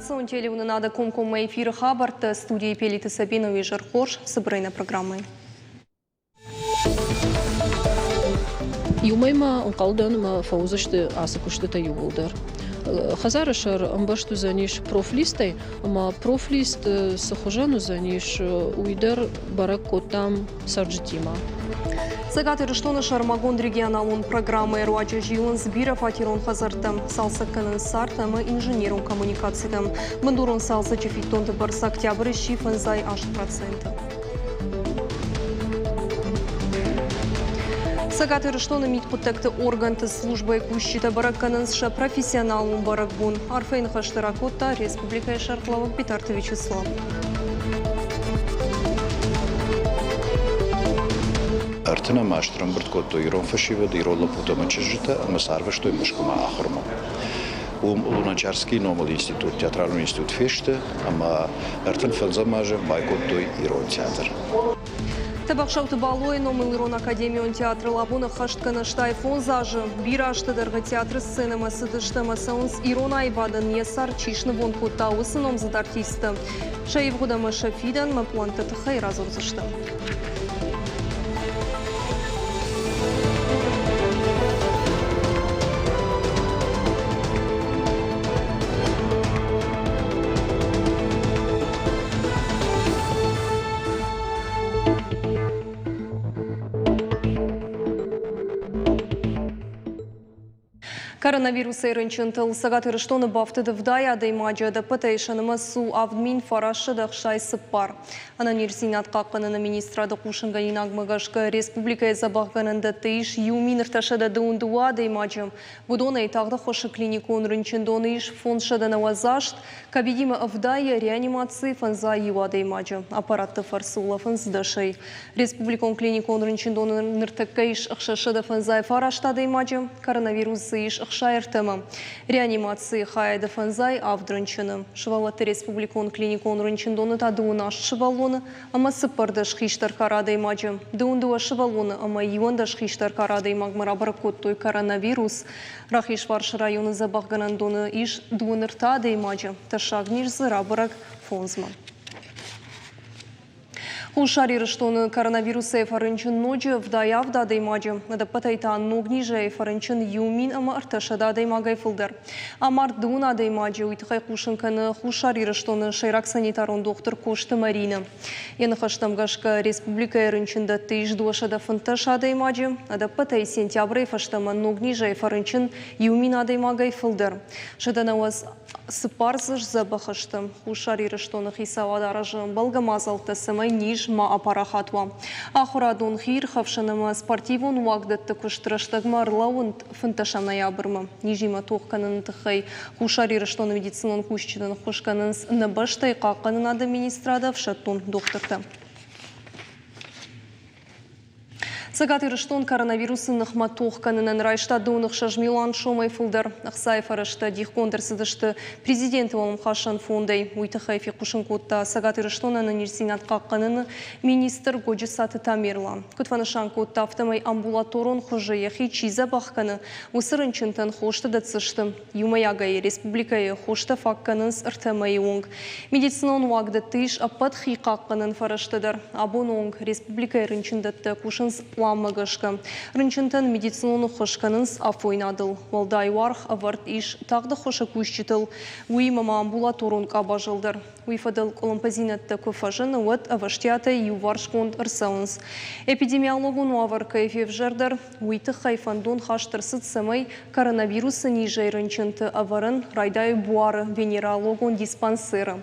Национ телеуынынады комкоммӕ эфиры хабӕрттӕ студийы Пелиты Сабина уе зӕр хорз цыбырӕй нӕ программӕйы. Иумӕ ма ӕнхъӕлдӕн ӕмӕ фӕуыдзысты ацы куыстытӕ иууылдӕр. Хӕдзары сӕр ӕмбӕрзт уыдзӕнис профлистӕй, ӕмӕ профлист цы хуызӕн уыдзӕнис, уый дӕр бӕрӕг кодтам цӕрджытимӕ. Цӕгат Ирыстоны сӕрмагонд регионалон программӕйы руаджы зилынц бирӕфатерон хӕдзӕрттӕм, цалцӕг кӕнынц цард ӕмӕ инженерон коммуникацитӕм. Бындурон цалцӕджы фиддонты бӕрц октябры сси 5,8%. Цӕгат Ирыстоны мидхъуыддӕгты органты службӕйы кусджытӕ бӕрӕг кӕнынц сӕ профессионалон бӕрӕгбон. Арфӕйы ныхӕстӕ ракодта республикӕйы сӕргълӕууӕг Битарты Вячеслав. Ӕртынӕм азты ӕрӕмбырд кодтой ирон фӕсивӕд, ирон лӕппутӕ ӕмӕ чызджытӕ ӕмӕ сӕ арвыстой Мӕскуымӕ ахуырмӕ. Уым Луначарскийы номыл институт, театралон институт фесты ӕмӕ 35 азы байкодтой ирон театр. Тӕбӕхсӕуты Балойы номыл Ирон академион театрыл абон ӕххӕст кӕны 85 азы. Бирӕ азты дӕргъы театры сценӕмӕ цыдысты ӕмӕ цӕуынц ирон аивадӕн йӕ цард чи снывонд кодта, уыцы номдзыд артисттӕ. Сӕ ивгъуыд ӕмӕ сӕ фидӕнмӕ пълӕнтты тыххӕй радзурдзысты. Коронавирусӕй рынчынтыл Цӕгат Ирыстоны бафтыд ӕвдай адӕймаджы, ӕдӕппӕтӕй сӕ нымӕц у 7964. Ӕнӕниздзинад хъахъхъӕныны министрады хъусынгӕнинагмӕ гӕсгӕ республикӕйы дзӕбӕхгӕнӕндӕтты ис 1322 адӕймаджы. Уыдонӕй тагъд ӕххуысы клиникон рынчындоны ис 598, ковидимӕ ӕвдайы реанимацийы фӕндзай иу адӕймаджы. Аппаратты фӕрцы улӕфынц дӕсӕй. Республикон клиникон рынчындоны ныртӕккӕ ис 659 адӕймаджы, коронавирус дзы ис 63-мӕ. Реанимацийы хайады фӕндзай авд рынчыны. Сывӕллӕтты республикон клиникон рынчындоны та дыууын аст сывӕллоны ӕмӕ 14 хистӕр кары адӕймаджы. 22 сывӕллоны ӕмӕ 11 хистӕр кары адӕймагмӕ рабӕрӕг кодтой коронавирус. Рахизфарсы районы дзӕбӕхгӕнӕндоны ис дыууын ӕртӕ адӕймаджы. Тӕссаг низ дзы рабӕрӕг фондзмӕ. Хуссар Ирыстоны коронавирусӕй фӕрынчын ноджы 77 адӕймаджы. Ӕдӕппӕтӕй та ног низӕй фӕрынчын 1300 адӕймагӕй фылдӕр. Амард дыууын адӕймаджы, уый тыххӕй хъусын кӕны Хуссар Ирыстоны сӕйраг санитарон дохтыр Косты Маринӕ. Йӕ ныхӕстӕм гӕсгӕ, республикӕйы рынчындӕтты ис 215 адӕймаджы. Ӕдӕппӕтӕй сентябрӕй фӕстӕмӕ ног низӕй фӕрынчын 1000 адӕймагӕй фылдӕр. 190 Цыппар дзы сдзӕбӕх сты. Хуссар Ирыстоны хицауад аразы ӕмбӕлгӕ мадзӕлттӕ, цӕмӕй низ ма апарахат уа. Ахуырадон, хиирхӕфсӕн ӕмӕ спортивон уагдӕтты куыст рӕстӕгмӕ ӕрлӕууынд 15 ноябрмӕ. Низимӕ тох кӕныны тыххӕй Хуссар Ирыстоны медицинон кусджытӕн ӕххуыс кӕнынц нӕ бӕстӕйы хъахъхъӕнынады министрады ӕфсӕддон дохтыртӕ. Цӕгат Ирыстон коронавирусы ныхмӕ тох кӕнынӕн райста дыууын ӕхсӕз милуан сомӕй фылдӕр. Ӕхцайы фӕрӕзтӕ дихгонд ӕрцыдысты президенты уӕлӕмхасӕн фондӕй. Уый тыххӕй фехъусын кодта Цӕгат Ирыстоны ӕнӕниздзинад хъахъхъӕныны министр Годжысаты Тамерлан. Куыд фӕнысан кодта, афтӕмӕй амбулаторон хуызы йӕхи чи дзӕбӕх кӕны, уыцы рынчынтӕн хостӕ дӕтдзысты. Иумӕйагӕй республикӕйы хостӕ фаг кӕнынц ӕртӕ мӕйы онг. Медицинон уагдӕтты ис ӕппӕт хи хъахъхъӕнӕн фӕрӕзтӕ дӕр. Абоны онг республикӕйы рынчындӕттӕ кусынц пъланмӕ гӕсгӕ. Рынчынтӕн медицинон ӕххуыс кӕнынц афойнадыл. Уӕлдай уаргъ ӕвӕрд ис тагъд ӕххуысы кусджытыл, уыимӕ ма амбулаторон къабазыл дӕр. Уый фӕдыл къуылымпыдзинӕдтӕ куы фӕзыны, уӕд ӕвӕстиатӕй иуварсгонд ӕрцӕуынц. Эпидемиологон уавӕр кӕй февзӕрдӕр, уый тыххӕй фӕндон хаст ӕрцыд, цӕмӕй коронавирусы низӕй рынчынты ӕвӕрын райдайы буары венерологон диспансеры.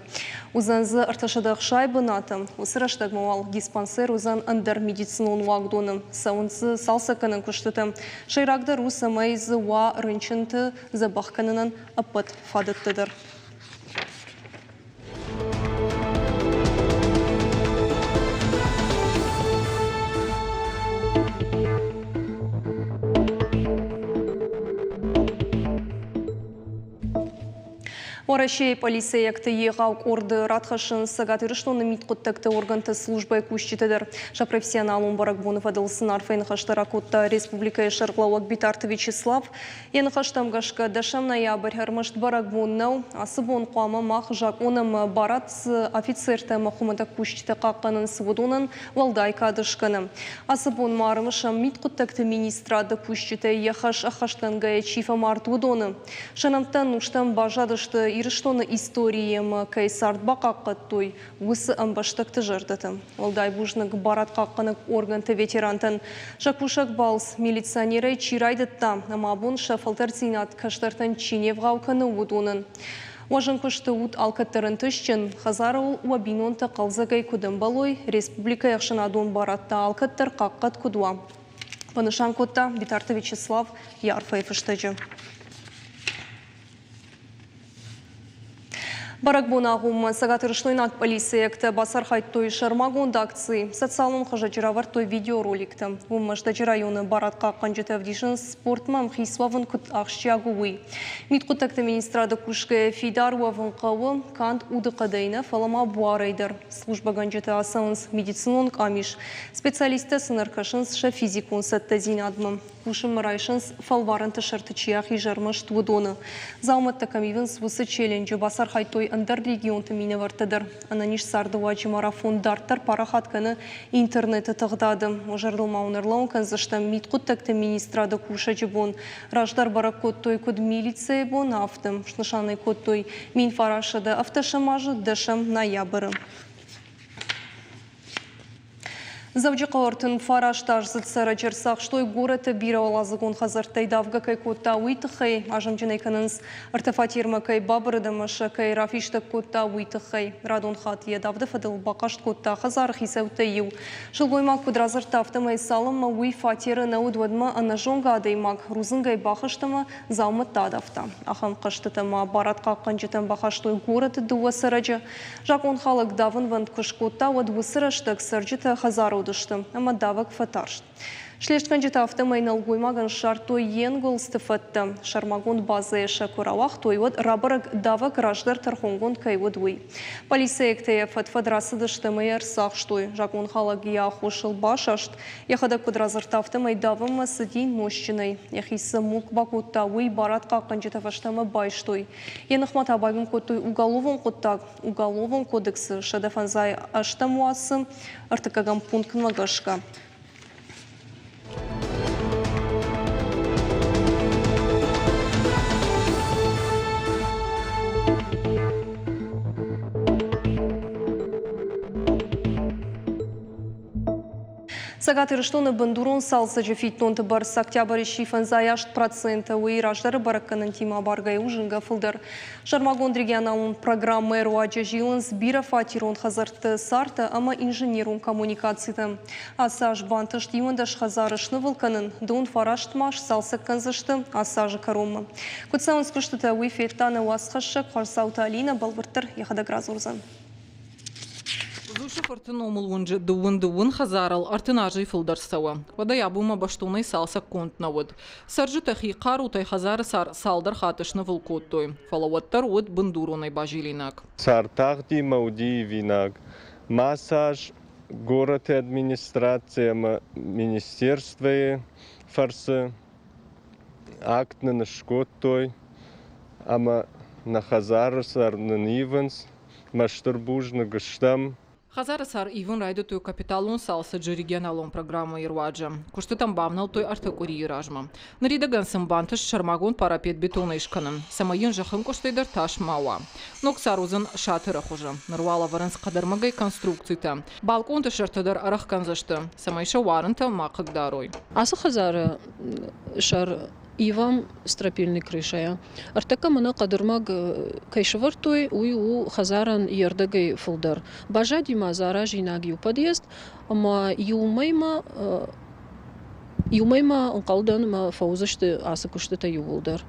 Уыдзӕн дзы 360 бынаты. Уыцы рӕстӕгмӕ уал диспансер уыдзӕн ӕндӕр медицинон уагдоны. Цӕуынц дзы цалцӕггӕнӕн куыстытӕ. Сӕйрагдӕр у, цӕмӕй дзы уа рынчынты дзӕбӕх кӕнынӕн ӕппӕт фадӕттӕ дӕр. Уӕрӕсейы пъӕлицӕйӕгты егъау къорды рад хӕссынц Цӕгат Ирыстоны мидхъуыддӕгты органты службӕйы кусджытӕ дӕр. Сӕ профессионалон бӕрӕгбоны фӕдыл сын арфӕйы ныхӕстӕ ракодта республикӕйы сӕргълӕууӕг Битарты Вячеслав. Йӕ ныхӕстӕм гӕсгӕ, дӕсӕм ноябрь ӕрмӕст бӕрӕгбон нӕу. Ацы бон хъуамӕ мах закъон ӕмӕ барад цы офицертӕ ӕмӕ хуымӕтӕг кусджытӕ хъахъхъӕнынц, уыдонӕн уӕлдай кад скӕнӕм. Ацы бон ма ӕрымысӕм мидхъуыддӕгты министрады кусджытӕй йӕ хӕс ӕххӕстгӕнгӕйӕ чи фӕмард, уыдоны. Сӕ нӕмттӕ ӕнустӕм баззадысты Ирыстоны историйы ӕмӕ кӕй цард бахъахъхъӕдтой, уыцы ӕмбӕстӕгты зӕрдӕты. Уӕлдай бузныг барадхъахъхъӕнӕг органты ветерантӕн. Сӕ кусӕг балц милиционерӕй чи райдыдта ӕмӕ абон сӕ фӕлтӕрддзинад кӕстӕртӕн чи не вгъау кӕны, уыдонӕн. Уӕ зын куысты ут алкӕддӕр ӕнтыстджын, хӕдзарыл уӕ бинонтӕ хъӕлдзӕгӕй куыд ӕмбӕлой, республикӕйы ӕхсӕнадон барад та алкӕддӕр хъахъхъӕд куыд уа, банысан кодта Битарты Вячеслав йӕ арфӕйы фыстӕджы. Бӕрӕгбоны агъоммӕ цӕгатирыстойнаг полицейӕгтӕ бацархайдтой сӕрмагонд акци. Социалон хызӕджы равӕрдтой видеороликтӕ. Уым Мӕздӕджы районы барадхъахъхъӕнджытӕ ӕвдисынц, спортмӕ ӕмхиц уӕвын куыд ахсджиаг у, уый. Мидхъуыддӕгты министрады кусгӕйӕ фидар уӕвын хъӕуы канд удыхъӕдӕй нӕ, фӕлӕ ма буарӕй дӕр. Службӕгӕнджытӕ ацӕуынц медицинон къамис. Специалисттӕ сын ӕркӕсынц сӕ физикон цӕттӕдзинадмӕ. Кусынмӕ райсынц, фӕлварӕнты сӕрты чи ахизы, ӕрмӕст уыдоны. Дзаумӕттӕ кӕм ивынц, уыцы челленджы бацархайдтой ӕндӕр регионты минӕвӕрттӕ дӕр. Ӕнӕниз цардыуаджы марафон дарддӕр парахат кӕны интернеты тыгъдады. Уӕ зӕрдыл ма уын ӕрлӕууын кӕндзыстӕм мидхъуыддӕгты министрады кусӕджы бон. Раздӕр бӕрӕг кодтой куыд милицӕйы бон, афтӕ. Снысан ӕй кодтой 1918 азы дӕсӕм ноябры. Дзӕуджыхъӕуы 39-аздзыд цӕрӕджы ӕрцахстой горӕты бирӕуӕладзыгон хӕдзӕрттӕй давгӕ кӕй кодта, уый тыххӕй. Азымджынӕй кӕнынц, ӕртӕ фатермӕ кӕй бабырыд ӕмӕ сӕ кӕй рафистӕг кодта, уый тыххӕй. Радон хатт йӕ давды фӕдыл бахъаст кодта хӕдзары хицӕуттӕй иу. Сылгоймаг куыд радзырдта, афтӕмӕй цалынмӕ уый фатеры нӕ уыд, уӕдмӕ ӕнӕзонгӕ адӕймаг рудзынгӕй бахызт ӕмӕ дзаумӕттӕ адавта. Ахӕм хъӕзтытӕ ма барадхъахъхъӕнджытӕм бахастой горӕты дыууӕ цӕрӕджы. Закъонхалӕг давынвӕнд куы скодта, уӕд уыцы рӕстӕг цӕрджытӕ хӕдзары уыдысты, ӕмӕ давӕг фӕтарст. Слестгӕнджытӕ афтӕмӕй нӕлгоймагӕн ссардтой йе нгуылдзты фӕдтӕ. Сӕрмагонд базӕйӕ сӕ куы рауагътой, уӕд рабӕрӕг, давӕг раздӕр тӕрхонгонд кӕй уыд, уый. Полицейӕгтӕ йӕ фӕд-фӕд рацыдысты ӕмӕ йӕ ӕрцахстой. Закъонхалӕг йӕ аххосыл басаст. Йӕхӕдӕг куыд радзырдта, афтӕмӕй давынмӕ цыди нозтджынӕй. Йӕхи цы мулк бакодта, уый барадхъахъхъӕнджытӕ фӕстӕмӕ байстой. Йӕ ныхмӕ та байгом кодтой уголовон хъуыддаг Уголовон кодексы 158 уацы ӕртыккӕгӕм пунктмӕ гӕсгӕ. Цӕгат Ирыстоны бындурон цалцӕджы фиддонты бӕрц октябры сси 58%, уый раздӕры бӕрӕггӕнӕнтимӕ абаргӕйӕ у зынгӕ фылдӕр. Сӕрмагонд регионалон программӕйы руаджы зилынц бирӕфатерон хӕдзӕртты цартӕ ӕмӕ инженерон коммуникацитӕ. Ацы аз бантыст 11 хӕдзары снывыл кӕнын, дон фараст ма сцалцӕг кӕндзысты ацы азы кӕронмӕ. Куыд цӕуынц куыстытӕ, уый федта нӕ уацхӕссӕг Хъуарцауты Алинӕ, бӕлвырддӕр йӕхӕдӕг радзурдзӕн. Дзусы фырты номыл уынджы дыууын дыууын хӕдзарыл 30 азӕй фылдӕр цӕуы. Уӕдӕй абонмӕ бӕстонӕй цалцӕггонд нӕ уыд. Цӕрджытӕ хи хъарутӕй хӕдзары сӕр цалдӕр хатты снывыл кодтой, фӕлӕ уӕддӕр уыд бындуронӕй базилинаг. Цар тагъдимӕ уыди ивинаг. Массаж горӕты администраци ӕмӕ министерствойы фӕрцы акт нын скодтой ӕмӕ нӕ хӕдзары сӕр нын ивынц. Мӕ стыр бузныг стӕм. Хӕдзары сӕр ивын райдыдтой капиталон цалцӕджы регионалон программӕйы руаджы. Куыстытӕм бавнӕлдтой ӕртӕ къуырийы размӕ. Ныридӕгӕн сын бантыст сӕрмагонд парапет бетонӕй скӕнын, цӕмӕй йын зӕххӕнкъуыстӕй дӕр тас ма уа. Ног цар уыдзӕн сатыры хуызы. Ныр уал ӕвӕрынц хъӕдӕрмӕгӕй конструкцитӕ. Балкъонты сӕртӕ дӕр ӕрӕхгӕндзысты, цӕмӕй сӕ уарынтӕ ма хъыгдарой. Ацы хӕдзары сӕр ивӕм стропильный крышӕйӕ. Ӕртӕккӕ мӕнӕ хъӕдырмӕг кӕй сӕвӕрдтой, уый у хӕдзарӕн йе рдӕгӕй фылдӕр. Баззади ма дзы аразинаг иу подъезд, ӕмӕ иу мӕймӕ иу мӕймӕ ӕнхъӕлдӕн ӕмӕ фӕуыдзысты ацы куыстытӕ иууылдӕр.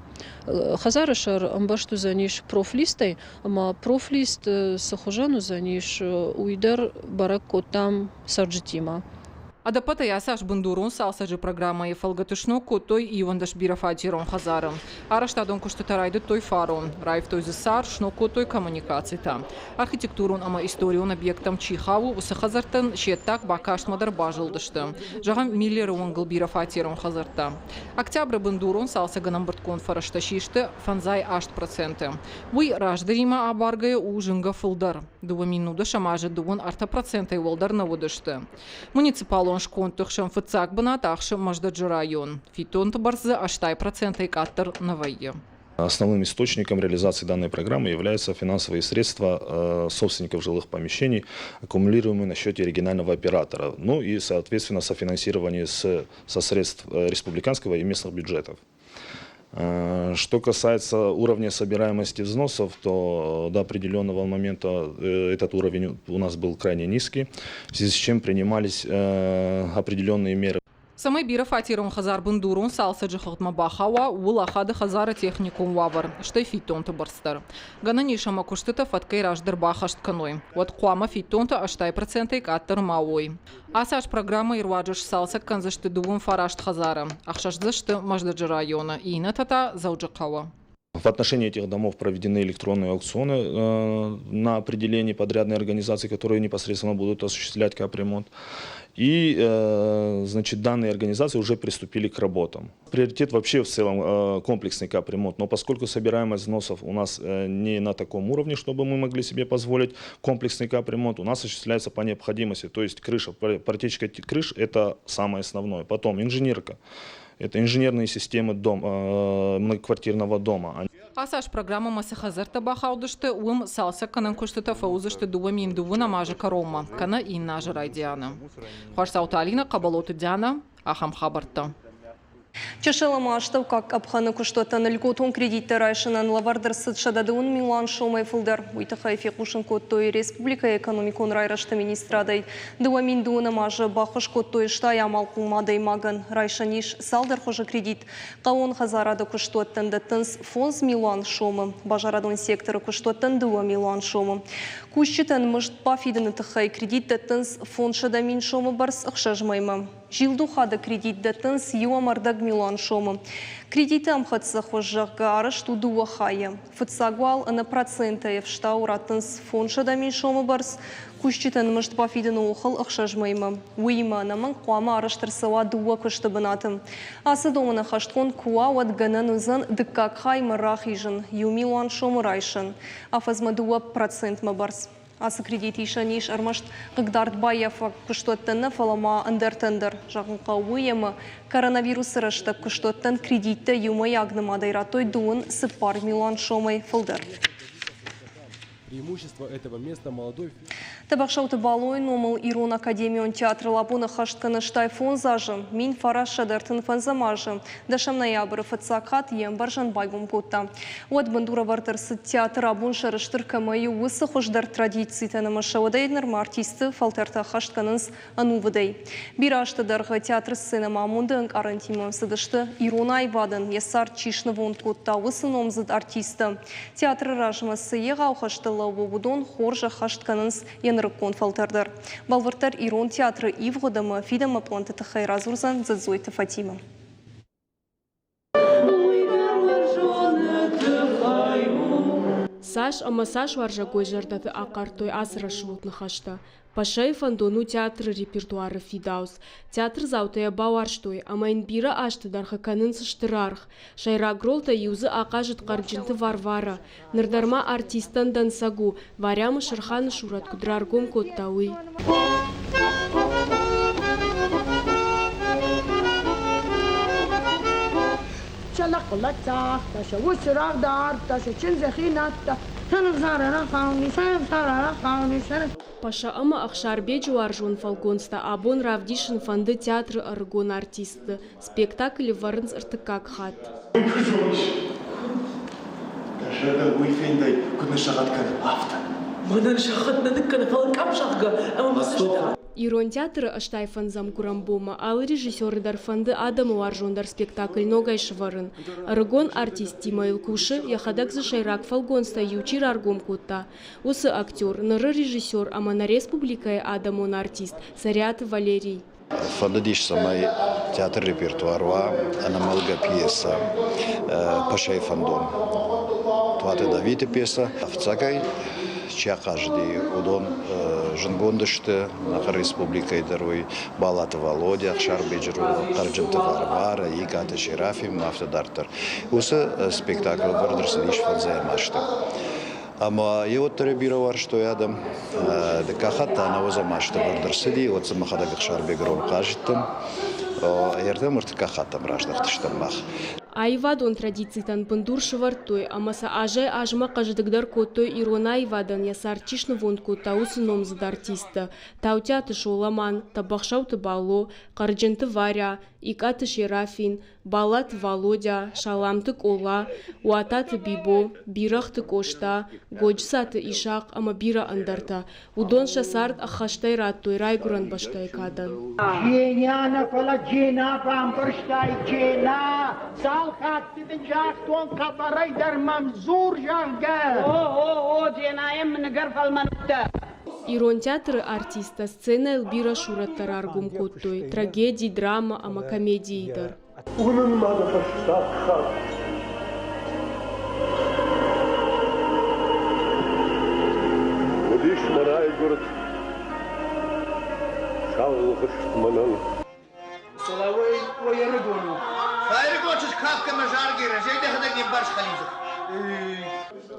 Хӕдзары сӕр ӕмбӕрзт уыдзӕнис профлистӕй, ӕмӕ профлист цы хуызӕн уыдзӕнис, уый дӕр бӕрӕг кодтам цӕрджытимӕ. Ӕдӕппӕтӕй ацы аз бындурон цалцӕджы программӕйы фӕлгӕты сног кодтой 11 бирӕфатерон хӕдзары. Арӕзтадон куыстытӕ райдыдтой фарон. Раивтой дзы цар, сног кодтой коммуникацитӕ. Архитектурон ӕмӕ историон объекттӕм чи хауы, уыцы хӕдзӕрттӕн се ддаг бакастмӕ дӕр базылдысты. Зӕгъӕм, Миллеры уынгыл бирӕфатерон хӕдзӕрттӕ. Октябры бындурон цалцӕгӕн ӕмбырдгонд фӕрӕзтӕ систы 58%. Уый раздӕримӕ абаргӕйӕ у зынгӕ фылдӕр. 2010 азы 23 процентӕй уӕлдӕр нӕ уыдысты. Муниципалон скондты хсӕн фыццаг бынат ахсы Мӕздӕджы район. Фиддонты бӕрц дзы 80 процентӕй къаддӕр нӕ вӕййы. Основным источником реализации данной программы являются финансовые средства собственников жилых помещений, аккумулируемые на счете регионального оператора, ну и, соответственно, софинансирование со средств республиканского и местных бюджетов. Что касается уровня собираемости взносов, то до определенного момента этот уровень у нас был крайне низкий, в связи с чем принимались определенные меры. Цӕмӕй бирӕфатерон хӕдзар бындурон цалцӕджы хыгъдмӕ бахауа, ууыл ахады хӕдзары техникон уавӕр, стӕй фиддонты бӕрц дӕр. Гӕнӕн ис ӕмӕ куыстытӕ фӕткӕй раздӕр баххӕст кӕной, уӕд хъуамӕ фиддонтӕ 80 процентӕй къаддӕр ма уой. Ацы аз программӕйы руаджы сцалцӕг кӕндзысты 29 хӕдзары, ӕхсӕз дзы сты Мӕздӕджы районы, иннӕтӕ та Дзӕуджыхъӕуы. В отношении этих домов проведены электронные аукционы на определение подрядной организации, которые непосредственно будут осуществлять капремонт. И значит, данные организации уже приступили к работам. Приоритет вообще в целом комплексный капремонт, но поскольку собираемость взносов у нас не на таком уровне, чтобы мы могли себе позволить комплексный капремонт, у нас осуществляется по необходимости, то есть крыша, протечка крыш – это самое основное. Потом инженерка. Это инженерные системы многоквартирного дома. Ацы аз программӕмӕ цы хӕдзӕрттӕ бахаудысты, уым цалцӕггӕнӕн куыстытӕ фӕуыдзысты 2009 азы кӕронмӕ, кӕнӕ иннӕ азы райдианы. Хуасдзауты Алинӕ, Хъӕбӕлоты Диана, ахӕм хабӕрттӕ. Чысыл ӕмӕ астӕуккаг къӕпхӕны куыстуӕттӕн льготон кредиттӕ райсынӕн лӕвӕрд ӕрцыд 110 милуан сомӕй фылдӕр. Уый тыххӕй фехъусын кодтой республикӕйы экономикон райрӕзты министрадӕй. 2009 азы баххуыс кодтой 80 амалхъом адӕймагӕн. Райсӕн ис цалдӕр хуызы кредит. Хъӕууон хӕдзарады куыстуӕттӕн дӕттынц 5 милуан сомы, базарадон секторы куыстуӕттӕн 2 милуан сомы. Кусджытӕн мызд бафидыны тыххӕй кредит дӕттынц 500 000 сомы бӕрц 6 мӕймӕ. Зилдухады кредит дӕттынц 1,25 милуан сомы. Кредиты ӕмхӕццӕ хуыз, зӕгъгӕ, арӕзт у дыууӕ хайы. Фыццаг уал ӕнӕ процентӕй ӕфстау раттынц 500 000 сомы бӕрц кусджытӕн мызд бафидыны охыл 6 мӕймӕ. Уыимӕ ӕнӕмӕнг хъуамӕ арӕзт ӕрцӕуа дыууӕ куысты бынаты. Ацы домӕн ӕххӕстгонд куы уа, уӕд гӕнӕн уыдзӕн дыккаг хаймӕ рахизын, 1 милуан сомы райсын, афӕдзмӕ 2 процентмӕ бӕрц. Ацы кредит исӕн ис ӕрмӕст хъыгдард баййафӕг куыстуӕттӕн нӕ, фӕлӕ ма ӕндӕртӕн дӕр. Зӕгъын хъӕуы уый, ӕмӕ коронавирусы рӕстӕг куыстуӕттӕн кредиттӕ иумӕйаг нымадӕй радтой 24 милуан сомӕй фылдӕр. Преимущество этого места молодой Тӕбӕхсӕуты Балойы номыл Ирон академион театрыл абон ӕххӕст кӕны 85 азы, 1935 азы 10 ноябры фыццаг хатт йе мбӕрзӕн байгом кодта. Уӕд бындурӕвӕрд ӕрцыд театр абон сӕрыстыр кӕмӕй у, уыцы хуыздӕр традицитӕн ӕмӕ сӕ уӕдӕй нырмӕ артистты фӕлтӕртӕ ӕххӕст кӕнынц ӕнувыдӕй. Бирӕ азты дӕргъы театры сценӕмӕ амонды ӕнкъарӕнтимӕ цыдысты ирон аивадӕн йӕ цард чи снывонд кодта, уыцы номдзыд артисттӕ. Театры размӕ цы егъау хӕсты лӕууы, уыдон хорз ӕххӕст кӕнынц йӕ нырыккон фӕлтӕр дӕр. Бӕлвырддӕр ирон театры ивгъуыд ӕмӕ фидӕнмӕ пъланты тыххӕй радзурдзӕн Дзӕдзойты Фатимӕ. Цас ӕмӕ цас уарзӕгой зӕрдӕты ахъардтой ацы рӕсугъд ныхӕстӕ. Пашайы фӕндон у театры репертуары фидауц. Театрдзаутӕ йӕ бауарзтой ӕмӕ йын бирӕ азты дӕргъы кӕнынц стыр аргъ. Сӕйраг ролтӕй иу дзы ахъазыд Хъӕрджынты Варвара. Ныр дӕр ма артисттӕн дӕнцӕг у, Варя Мысырханы сурӕт куыд раргом кодта, уый. Сӕ лӕхъхъ цагъта, сӕ усы рагъдардта, сӕ чындзӕхи надта. Паша ӕмӕ Ӕхсарбеджы уарзон фӕлгонцтӕ абон равдисын фӕнды театры ӕрыгон артистты. Спектаклы вӕрынц ӕртыккаг хатт. Уый куы зонис, дӕ зӕрдӕ уый фендӕй куыд ныссагъӕд кӕны, афтӕ. Мӕнӕн сахат нӕ ныккӕны, фӕлӕ къам зӕгъгӕ, ӕмӕ мӕ цӕст Ирон театры 85-ӕм гуырӕнбонмӕ алы режиссеры дӕр фӕнды адӕмы уарзондӕр спектакль ногӕй сӕвӕрын. Ӕрыгон артисттимӕ йыл кусы, йӕхӕдӕг дзы сӕйраг фӕлгонцтӕй иу чи раргом кодта, уыцы актер, ныры режиссер ӕмӕ нӕ республикӕйы адӕмон артист Цӕриаты Валерий. Фӕндыдис, цӕмӕй театры репертуар уа ӕнӕмӕлгӕ пьесӕ Пашайы фӕндон. Туаты Давиды пьесӕ. Фыццагӕй чи ахъазыди, уыдон зындгонд сты нӕ республикӕйы дӕр уый Балаты Валодя, Ӕхсарбеджы ролы, Хъӕрджынты Варвара, Икъаты Серафим, афтӕ дарддӕр. Уыцы спектакль ӕвӕрд ӕрцыдис фӕндзайӕм азты. Ӕмӕ йӕ уӕддӕр бирӕ уарзтой адӕм. Дыккаг хатт та нӕуӕдзӕм азты ӕвӕрд ӕрцыди, уӕд дзы мӕхӕдӕг Ӕхсарбегы ролы хъазыдтӕн. Ӕртӕм ӕртыккаг хаттӕм раздӕхтыстӕм мах. Аивадон традицитӕн бындур сӕвӕрдтой ӕмӕ сӕ азӕй-азмӕ хъӕздыгдӕр кодтой ирон аивадӕн йӕ цард чи снывонд кодта, уыцы номдзыд артисттӕ Таутиаты Соломан, Тӕбӕхсӕуты Бало, Хъӕрджынты Варя, Икъаты Серафин, Баллаты Валодя, Саламты Къола, Уататы Бибо, Бирӕгъты Къоста, Годжысаты Исахъ ӕмӕ бирӕ ӕндӕртӕ. Уыдон сӕ цард ӕххӕстӕй радтой райгуырӕн бӕстӕйы кадӕн. Джена нӕ, фӕлӕ Джена бамбӕрстай, Джена! Цал хатты дын загътон, хъӕбӕрӕй дӕр мӕм дзур, зӕгъгӕ! О, о, о, Дженайӕн мын ӕгӕр фӕлмӕн уыдтӕ. Ирон театры артисттӕ сценӕйыл бирӕ сурӕттӕ раргом кодтой, трагеди, драма ӕмӕ комедийы дӕр. Уынын ма дӕ фӕстаг хатт. Уыдис мӕ райгуырд саулгъыст мӕнӕн. Солауей ой ӕрыгон у. Ӕрыгон чызг кафгӕ заргӕ разӕй дӕхӕдӕг не мбарс хӕлидзых.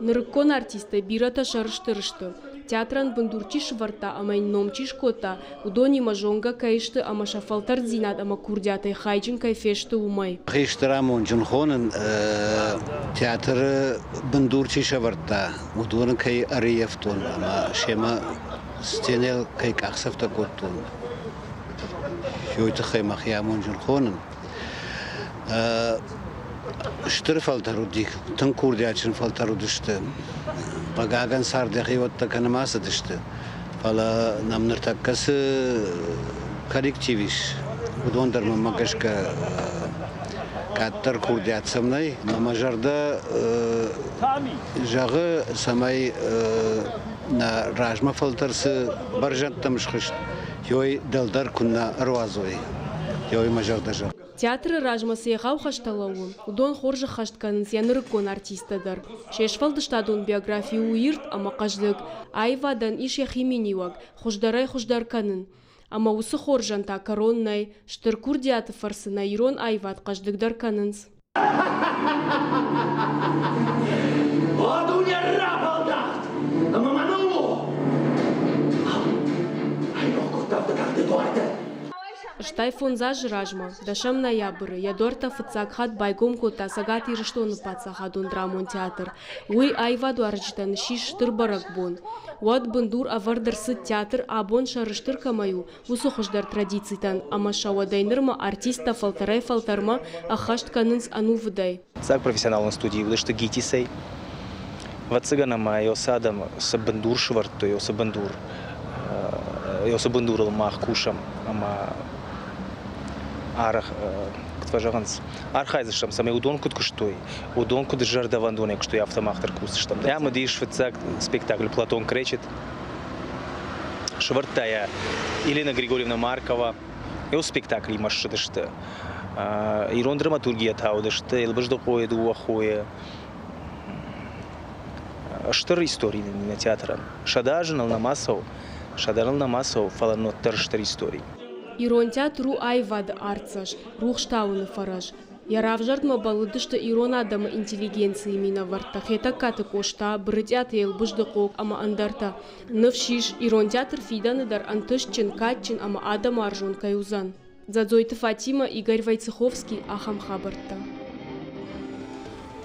Нырыккон артисттӕй бирӕтӕ сӕрыстыр сты, театрӕн бындур чи сӕвӕрдта ӕмӕ йын ном чи скодта, уыдонимӕ зонгӕ кӕй сты ӕмӕ сӕ фӕлтӕрддзинад ӕмӕ курдиатӕй хайджын кӕй фесты, уымӕй. Хистӕр амонджын хонын, театры бындур чи сӕвӕрдта, уыдоны кӕй ӕрыййӕфтон ӕмӕ семӕ сценӕйыл кӕй къахдзӕфтӕ кодтон, Уый тыххӕй мӕхи амонджын хонын. Стыр фӕлтӕр уыди, тынг курдиатджын фӕлтӕр уыдысты. Хъыгагӕн, царды йӕхиуӕттӕ кӕнӕм ацыдысты, фӕлӕ нӕм ныртӕккӕ цы коллектив ис, уыдон дӕр мӕнмӕ гӕсгӕ къаддӕр курдиат сӕм нӕй. Мӕ зӕрдӕ зӕгъы, цӕмӕй нӕ размӕ фӕлтӕр цы бӕрзӕндтӕм схызт, ёй дӕлдӕр куыннӕ ӕруадзой, ёй мӕ зӕрдӕ зӕгъы. Театры размӕ цы егъау хӕстӕ лӕууы, уыдон хорз ӕххӕст кӕнынц йӕ нырыккон артисттӕ дӕр. Се сфӕлдыстадон биографи у ирд ӕмӕ хъӕздыг. Аивадӕн ис йӕхи миниуӕг, хуыздӕрӕй хуыздӕр кӕнын. Ӕмӕ уыцы хорзӕн та кӕрон нӕй, стыр курдиаты фӕрцы нӕ ирон аивад хъӕздыгдӕр кӕнынц. О, дуне рафӕлдӕхт, ӕмӕ мӕныл у! Айрох кодта фыдӕхты дуартӕ. Стай фондз азы размӕ, дӕсӕм ноябры, йӕ дуӕрттӕ фыццаг хатт байгом кодта Цӕгат Ирыстоны паддзахадон драмон театр. Уый аивадуарзджытӕн ссис стыр бӕрӕгбон. Уӕд бындур ӕвӕрд ӕрцыд театр абон сӕрыстыр кӕмӕй у, уыцы хуыздӕр традицитӕн ӕмӕ сӕ уӕдӕй нырмӕ артисттӕ фӕлтӕрӕй-фӕлтӕрмӕ ӕххӕст кӕнынц ӕнувыдӕй. Фыццаг профессионалон студийы уыдысты ГИТИС-ӕй. Ӕвӕццӕгӕн ӕмӕ цы адӕм цы бындур сӕвӕрдтой, уыцы бындур, уыцы бындурыл мах кусӕм ӕмӕ арӕх, куыд фӕзӕгъынц, архайдзыстӕм, цӕмӕй уыдон куыд куыстой, уыдон куыд зӕрдӕвӕндонӕй куыстой, афтӕ мах дӕр кусдзыстӕм. Ӕм уыдис фыццаг спектакль «Платон Кречет», Сӕвӕрдта йӕ Елена Григорьевна Маркова. Еу спектаклимӕ ссыдысты. Ирон драматургийӕ та уыдысты Елбыздыхъойы дыууӕ хойы. Стыр истори нӕ театрӕн. 100 азы ныл нӕма цӕуы, 100 ныл нӕма цӕуы, фӕлӕ ноддӕр стыр истори. Ирон театр у аивады артдзӕст, рухс тауыны фӕрӕз. Йӕ равзӕрдмӕ бӕллыдысты ирон адӕмы интеллигенцийы минӕвӕрттӕ Хетӕгкаты Къоста, Брытъиаты Елбыздыхъо ӕмӕ ӕндӕртӕ. Ныфс ис, ирон театр фидӕны дӕр ӕнтыстджын, кадджын ӕмӕ адӕмуарзон кӕй уыдзӕн. Дзадзойты Фатимӕ, Игорь Войцеховский, ахӕм хабӕрттӕ.